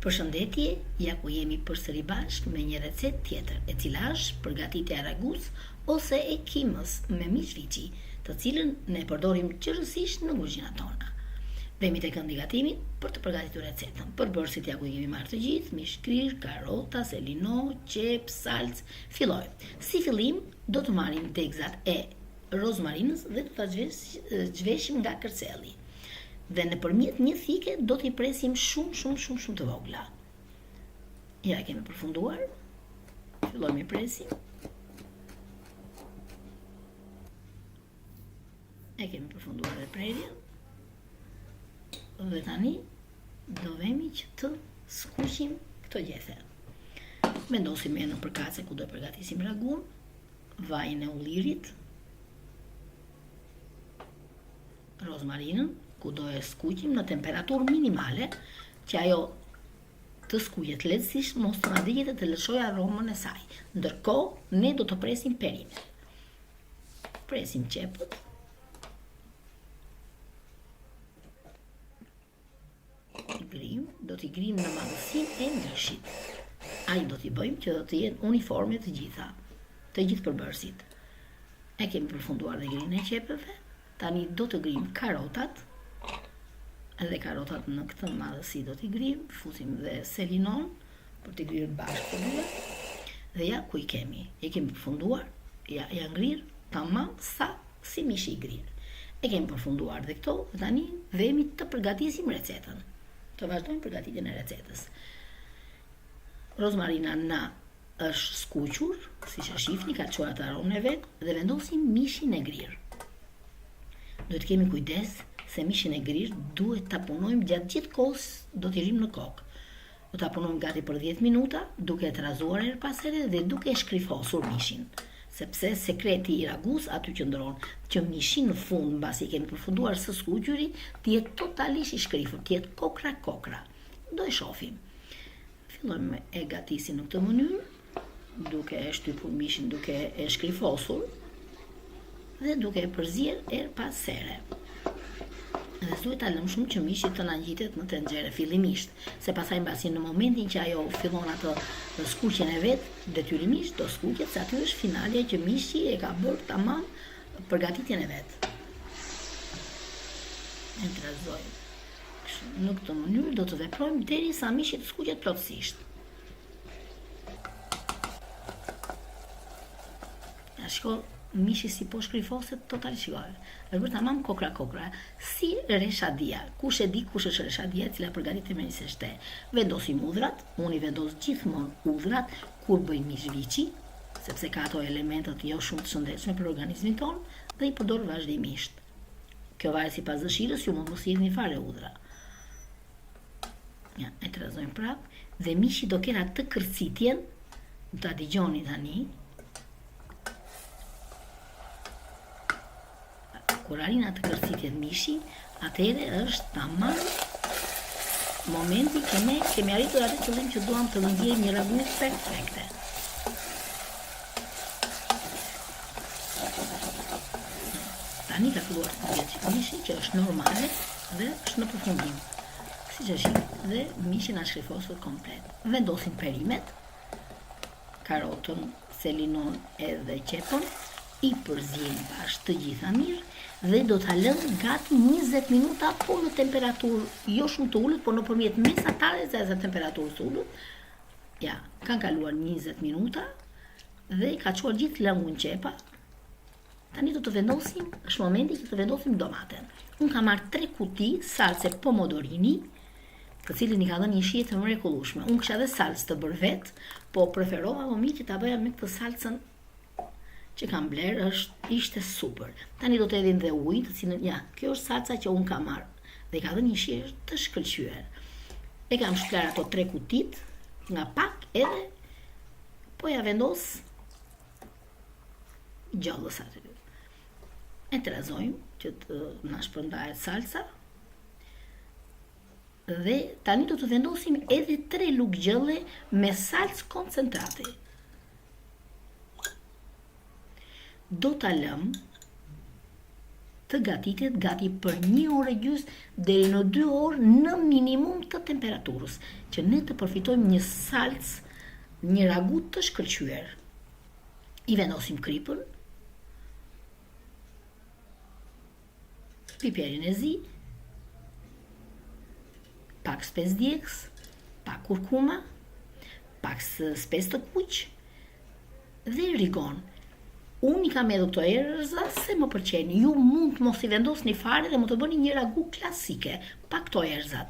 Përshëndetje, ja ku jemi përsëri bashkë me një recetë tjetër, e cila është përgatitja e ragusë ose e kimës me mish viçi, të cilën ne e përdorim gjerësisht në kuzhinat tona. Vemi te këndi i gatimit për të përgatitur recetën. Përbërësit ja ku i kemi marrë të gjithë, mish grirë, karota, selino, qepë, salcë. Fillojmë. Si fillim do të marrim degëzat e rozmarinës dhe do ta zhveshim nga kërcelli. Dhe nëpërmjet një thike do t'i presim shumë shumë shumë shumë të vogla. Ja e kemi përfunduar. Fillojmë i presim. E kemi përfunduar dhe prerjen. Dhe tani do vemi që të skuqim këto gjethe. Vendosim enën përkatëse ku do përgatisim ragun, vajin e ullirit, rozmarinën, ku do e skuqim në temperaturë minimale, që ajo të skuqet lehtësisht, mos të na digjet e të lëshojë aromën e saj. Ndërkohë, ne do të presim perimet. Presim qepët. I grijmë, do t'i grijmë në madhësinë e mishit. Ai do t'i bëjmë që do të jenë uniforme të gjitha, të gjithë përbërësit. E kemi përfunduar dhe grirjen e qepëve. Tani do të grijmë karotat. Edhe karotat në këtë madhësi do t'i grijmë, fusim dhe selinon për t'i grirë bashkë të dyja. Dhe ja ku i kemi. I kemi përfunduar, ja janë grirë tamam sa si mishi i grirë. E kemi përfunduar dhe këto dhe tani vemi të përgatisim recetën. Të vazhdojmë përgatitjen e recetës. Rozmarina na është skuqur, siç e shihni, ka çuar atë aromën e vet dhe vendosim mishin e grirë. Duhet të kemi kujdes se mishin e grirë duhet ta punojmë gjatë gjithë kohës do t'i rrimë në kokë. Do ta punojmë gati për 10 minuta, duke e trazuar herë pas here dhe duke e shkrifosur mishin. Sepse sekreti i ragusë aty qëndron, që mishi në fund mbasi e kemi përfunduar së skuquri, të jetë totalisht i shkrifur, të jetë kokra kokra. Do e shohim. Fillojmë e gatisim në këtë mënyrë, duke e shtypur mishin, duke e shkrifosur dhe duke e përzier herë pas here. Dhe s'duhet ta lëmë shumë që mishi të na ngjitet në tenxhere fillimisht, se pastaj mbasi në momentin që ajo fillon atë skuqjen e vet, detyrimisht do skuqet se aty është finalja që mishi e ka bërë tamam përgatitjen e vet. E trazojmë. Në këtë mënyrë do të veprojmë derisa mishi të skuqet plotësisht. Ja shiko, mishi si po shkrifoset total shiko. Është bërë tamam kokra kokra, si reshadia. Kush e di kush është reshadia e cila përgatitet me niseshte. Vendosim hudhrat, unë i vendos gjithmonë hudhrat kur bëj mish viçi, sepse ka ato elementët jo shumë të shëndetshme për organizmin tonë dhe i përdor vazhdimisht. Kjo varet sipas dëshirës, ju mund mos i hidhni fare hudhra. Ja, e trazojmë prapë dhe mishi do ketë atë kërcitjen, do ta dëgjoni tani. Kur arrin atë kërcitjen mishi, atëherë është tamam momenti që ne kemi arritur atë qëllim që duam të nxjerrim një ragu perfekte. Tani ka filluar të ngjitet mishi që është normale dhe është në përfundim. Siç e shihni dhe mishi na shkrifosur komplet. Vendosim perimet, karotën, selinon edhe qepën, i përziejmë bashkë të gjitha mirë dhe do ta lëmë gati 20 minuta po në temperaturë jo shumë të ulët, por nëpërmjet mesatare të temperaturës së ulët. Ja, kanë kaluar 20 minuta dhe ka çuar gjithë lëngun qepa. Tani do të vendosim, është momenti që të vendosim domaten. Unë kam marrë 3 kuti salce pomodorini, të cilin i ka dhënë një shije të mrekullueshme. Unë kisha edhe salcë të bërë vetë, po preferova më mirë që ta bëja me këtë salcën që kam blerë, është ishte super. Tani do të hedhim dhe ujin, të cilën ja, kjo është salca që unë kam marrë dhe i ka dhënë një shije të shkëlqyer. E kam shplarë ato 3 kutit nga pak edhe po ja vendos gjellës aty. E trazojmë që të na shpërndahet salca. Dhe tani do të vendosim edhe 3 lugë gjelle me salcë koncentrati. Do ta lëmë. Të gatitet gati për një orë e gjysë deri në dy orë në minimum të temperaturës, që ne të përfitojmë një salcë, një ragu të shkëlqyer. I vendosim kripën, piperin e zi, pak spec djegës, pak kurkuma, pak spec të kuq dhe rigon. Unë i kam hedhur këto erëza se më pëlqejnë. Ju mund të mos i vendosni fare dhe mund të bëni një ragu klasike pa këto erëzat.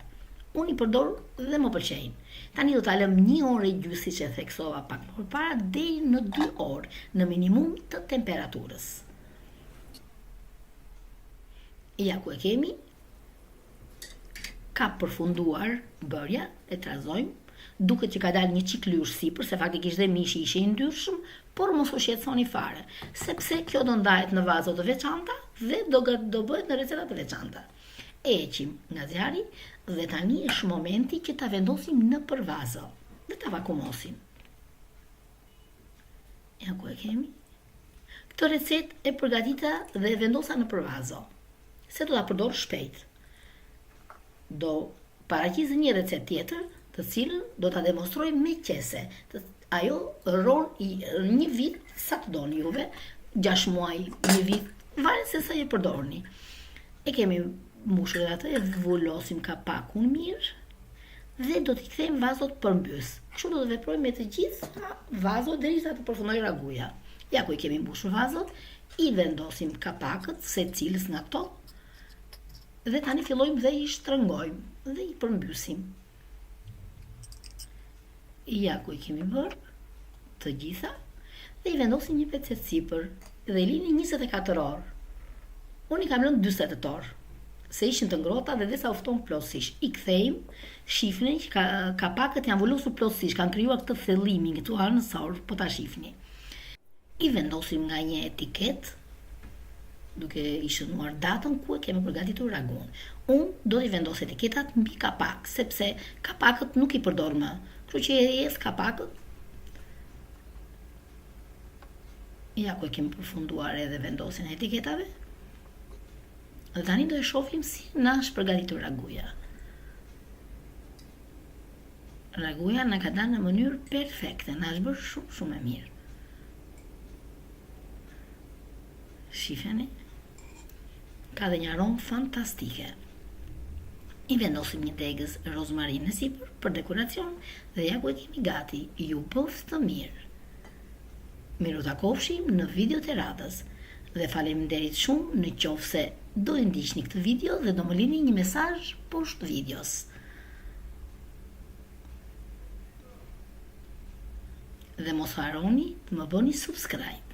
Unë i përdor dhe më pëlqejnë. Tani do ta lëmë një orë e gjysmë siç e theksova pak më përpara deri në 2 orë në minimum të temperaturës. Ja ku e kemi. Ka përfunduar bërja, e trazojmë. Duket që ka dalë një çik lyrë sipër, se faktikisht dhe mishi ishte i ndyrshëm, por mos u shqetësoni fare, sepse kjo do ndahet në vazo të veçanta dhe do do bëhet në receta të veçanta. E heqim nga zjarri dhe tani është momenti që ta vendosim nëpër vazo dhe ta vakumosim. Ja ku e kemi. Këtë recetë e përgatita dhe e vendosa nëpër vazo, se do ta përdor shpejt. Do paraqis një recetë tjetër, të cilën do ta demonstroj me qese. Të, ajo rron një vit sa të doni juve, 6 muaj, një vit, varet se sa e përdorni. E kemi mbushur edhe atë, e vulosim kapakun mirë dhe do t'i kthejmë vazot përmbys. Kështu do të veprojmë me të gjitha vazot derisa të përfundojë raguja. Ja ku i kemi mbushur vazot, i vendosim kapakët secilës nga këto dhe tani fillojmë dhe i shtrëngojmë dhe i përmbysim. Ja ku i kemi bërë të gjitha dhe i vendosim një pecetë sipër dhe i lini 24 orë. Unë i kam lënë 48 orë, se ishin të ngrohta dhe derisa u ftohën plotësisht. I kthejmë, shifni që ka, kapakët janë vulosur plotësisht, kanë krijuar këtë thellimin këtu anësor, po ta shifni. I vendosim nga një etiketë duke i shënuar datën ku e kemi përgatitur ragun. Unë do t'i vendos etiketat mbi kapak, sepse kapakët nuk i përdor më. Kështu që i hedh kapakët. Ja ku e kemi përfunduar edhe vendosjen e etiketave. Dhe tani do e shohim si na është përgatitur raguja. Raguja na ka dalë në mënyrë perfekte, na është bërë shumë shumë e mirë. Shifeni. Ka dhe një aromë fantastike. I vendosim një degëz rozmarinë sipër për dekoracion dhe ja ku e kemi gati. Ju bëftë të mirë. Mirutakofshim në videot e radhës dhe faleminderit shumë në qoftë se do e ndiqni këtë video dhe do më lini një mesazh poshtë videos. Dhe mos harroni të më bëni subscribe.